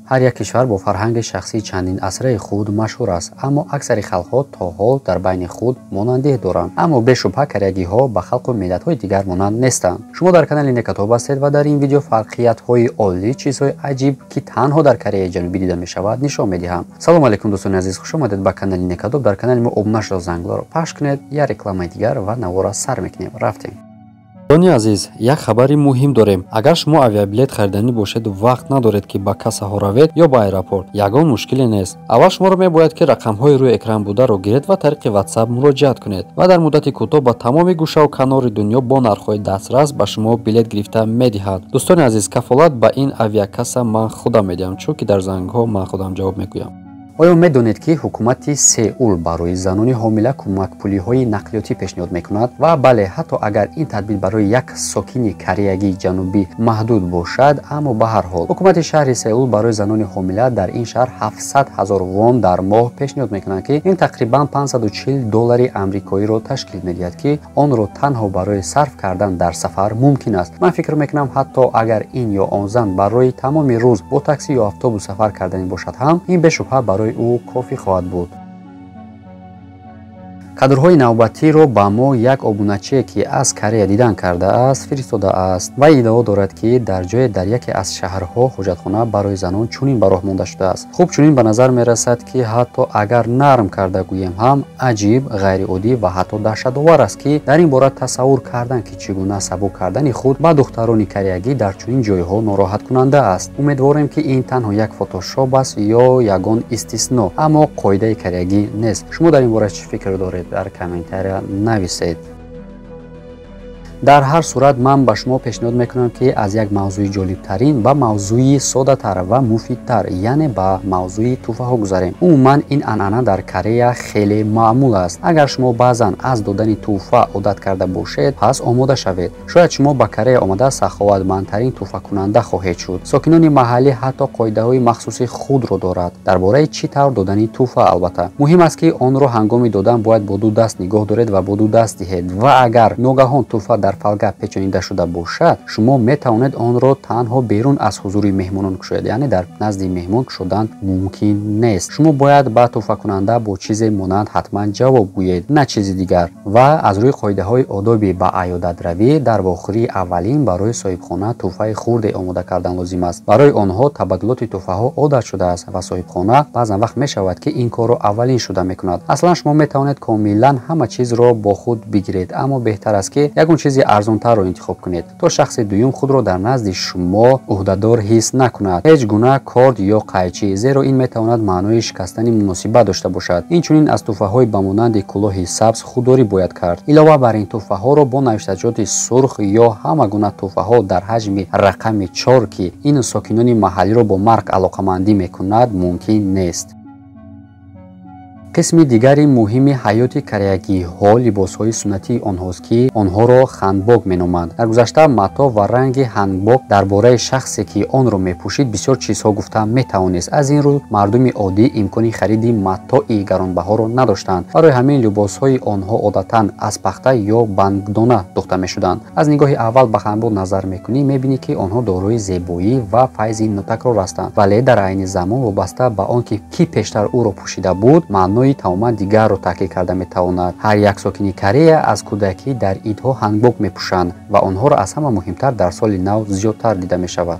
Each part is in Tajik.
Ҳар як кишвар бо фарҳанги шахсии чандин асраи худ машҳур аст, аммо аксари халқҳо то ҳол дар байни худ монандиҳ доранд. Аммо бешубҳа кореягиҳо ба халқу миллатҳои дигар монанд нестанд. Шумо дар канали Некатоб ҳастед ва дар ин видео фарқиятҳои олӣ, чизҳои аҷиб, ки танҳо дар Кореяи Ҷанубӣ дида мешавад, нишон медиҳам. Салом алейкум, дӯстони азиз, хуш омадед ба канали Некатоб. Дар канали мо обуна шуда, зангларо пахш кунед. Я рекламаи дигар ва навора сар мекунем. Рафтем. Дӯстони азиз, як хабари муҳим дорем. Агар шумо авиабилет хариданӣ бошед, вақт надоред, ки ба кассаҳо равед ё ба аэропорт, ягон мушкиле нест. Аввал шуморо мебояд, ки рақамҳои рӯи экран бударо гиред ва тариқи WhatsApp муроҷиат кунед ва дар муддати кӯтоҳ ба тамоми гӯшаву канори дунё бо нархҳои дастрас ба шумо билет гирифта медиҳад. Дӯстони азиз, кафолат ба ин авиакасса ман худам медиҳам, чунки дар зангҳо ман худам ҷавоб мегӯям. Оё медонед, ки ҳукумати Сеул барои занони ҳомила кӯмакпулиҳои нақлиётӣ пешниҳод мекунад? Ва бале, ҳатто агар ин тадбир барои як сокини Кореягии Ҷанубӣ маҳдуд бошад, аммо ба ҳар ҳол ҳукумати шаҳри Сеул барои занони ҳомила дар ин шаҳр 700 ҳазор вон дар моҳ пешниҳод мекунанд, ки ин тақрибан 540 доллари амрикоиро ташкил медиҳад, ки онро танҳо барои сарф кардан дар сафар мумкин аст. Ман фикр мекунам, ҳатто агар ин ё он зан барои тамоми рӯз бо таксӣ ё автобус сафар карданӣ бошад ҳам, ин бешубҳа барои ӯ кофӣ хоҳад буд. Кадрҳои навбатиро ба мо як обуначие, ки аз Корея дидан кардааст, фиристодааст ва иддао дорад, ки дар ҷое дар яке аз шаҳрҳо ҳоҷатхона барои занон чунин ба роҳ монда шудааст. Хуб, чунин ба назар мерасад, ки ҳатто агар нарм карда гӯем ҳам, аҷиб, ғайриоддӣ ва ҳатто даҳшатовар аст, ки дар ин бора тасаввур кардан, ки чӣ гуна сабук кардани худ ба духтарони кореягӣ дар чунин ҷойҳо нороҳаткунанда аст. Умедворем, ки ин танҳо як фотошоп аст ё ягон истисно, аммо қоидаи кореягӣ нест. Шумо дар ин бора чӣ фикр доред? Дар комментария нависед. Дар ҳар сурат ман ба шумо пешниҳод мекунам, ки аз як мавзӯи ҷолибтарин ба мавзӯи соддатар ва муфидтар, яъне ба мавзӯи тӯҳфаҳо гузарем. Умуман ин анъана дар Корея хеле маъмул аст. Агар шумо баъзан аз додани тӯҳфа одат карда бошед, пас омода шавед. Шояд шумо ба Корея омада саховатмандтарин тӯҳфакунанда хоҳед шуд. Сокинони маҳаллӣ ҳатто қоидаҳои махсуси худро дорад дар бораи чӣ тавр додани тӯҳфа. Албатта, муҳим аст, ки онро ҳангоми додан бояд бо ду даст нигоҳ доред ва бо ду даст диҳед, ва агар ногаҳон тӯҳфа дар фолга печонида шуда бошад, шумо метавонед онро танҳо берун аз ҳузури меҳмонон кушоед, яъне дар назди меҳмон кушодан мумкин нест. Шумо бояд ба тӯҳфакунанда бо чизе монанд ҳатман ҷавоб гӯед, на чизи дигар. Ва аз рӯи қоидаҳои одоби ба аёдатравӣ, дар вохӯрии аввалин барои соҳибхона тӯҳфаи хурде омода кардан лозим аст. Барои онҳо табаддулоти тӯҳфаҳо одат шудааст ва соҳибхона баъзан вақт мешавад, ки ин корро аввалин шуда мекунад. Аслан шумо метавонед комилан ҳама чизро бо худ бигиред, аммо беҳтар аст, ки ягон чизи арзонтарро интихоб кунед, то шахси дуюм худро дар назди шумо ӯҳдадор ҳис накунад. Ҳеҷ гуна корд ё қайчӣ, зеро ин метавонад маънои шикастани муносибат дошта бошад. Инчунин аз тӯҳфаҳои ба монанди кӯлоҳи сабз худдорӣ бояд кард. Илова бар ин, тӯҳфаҳоро бо навиштаҷоти сурх ё ҳама гуна тӯҳфаҳо дар ҳаҷми рақами чор, ки ин сокинони маҳаллиро бо марг алоқамандӣ мекунад, мумкин нест. Қисми дигари муҳими ҳаёти кореягиҳо либосҳои суннатии онҳост, ки онҳоро ханбок меноманд. Дар гузашта матоъ ва ранги ханбок дар бораи шахсе, ки онро мепӯшид, бисёр чизҳо гуфта метавонист. Аз ин рӯ мардуми оддӣ имкони хариди матои гаронбаҳоро надоштанд. Барои ҳамин либосҳои онҳо одатан аз пахта ё бандона духта мешуданд. Аз нигоҳи аввал ба ханбок назар мекунӣ, мебинӣ, ки онҳо дорои зебоӣ ва файзи нотакрор ҳастанд, вале дар айни замон вобаста ба он ки кӣ пештар ӯро пӯшида буд, маънои тамоман дигарро таъкид карда метавонад. Ҳар як сокини Корея аз кӯдакӣ дар идҳо ханбок мепӯшанд ва онҳоро аз ҳама муҳимтар дар соли нав зиёдтар дида мешавад.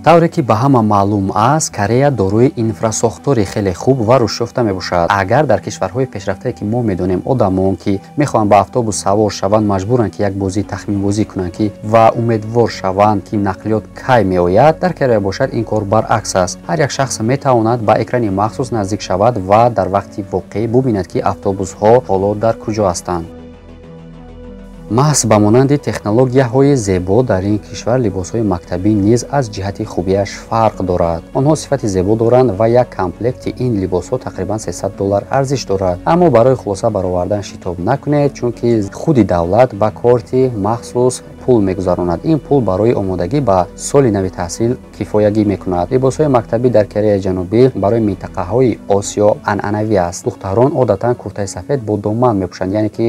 Тавре ки ба ҳама маълум аст, Корея дорои инфрасохтори хеле хуб ва рушдёфта мебошад. Агар дар кишварҳои пешрафтае, ки мо медонем, одамон, ки мехоҳанд ба автобус савор шаванд, маҷбуранд, ки як бозии тахминбозӣ кунанд, ки ва умедвор шаванд, ки нақлиёт кай меояд, дар Корея бошад, ин кор баръакс аст. Ҳар як шахс метавонад ба экрани махсус наздик шавад ва дар вақти воқеӣ бубинад, ки автобусҳо ҳоло дар куҷо ҳастанд. Маҳз ба монанди технологияҳои зебо дар ин кишвар либосҳои мактабӣ низ аз ҷиҳати хубиаш фарқ дорад. Онҳо сифати зебо доранд ва як комплекти ин либосҳо тақрибан 300 доллар арзиш дорад. Аммо барои хулоса баровардан шитоб накунед, чунки худи давлат ба корти махсус пул мегузаронад. Ин пул барои омодагӣ ба соли нави таҳсил кифоягӣ мекунад. Либосҳои мактабӣ дар Кореяи Ҷанубӣ барои минтақаҳои Осиё анъанавӣ аст. Духтарон одатан куртаи сафед бо доман мепӯшанд, яъне ки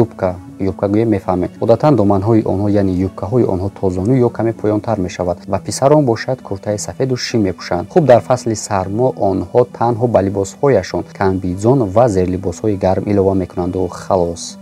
юбка. Юбка гӯем, мефаҳмед. Одатан доманҳои онҳо, яъне юбкаҳои онҳо, то зону ё каме поёнтар мешавад ва писарон бошад, куртаи сафеду шим мепӯшанд. Хуб, дар фасли сармо онҳо танҳо ба либосҳояшон комбизон ва зерлибосҳои гарм илова мекунанду халос.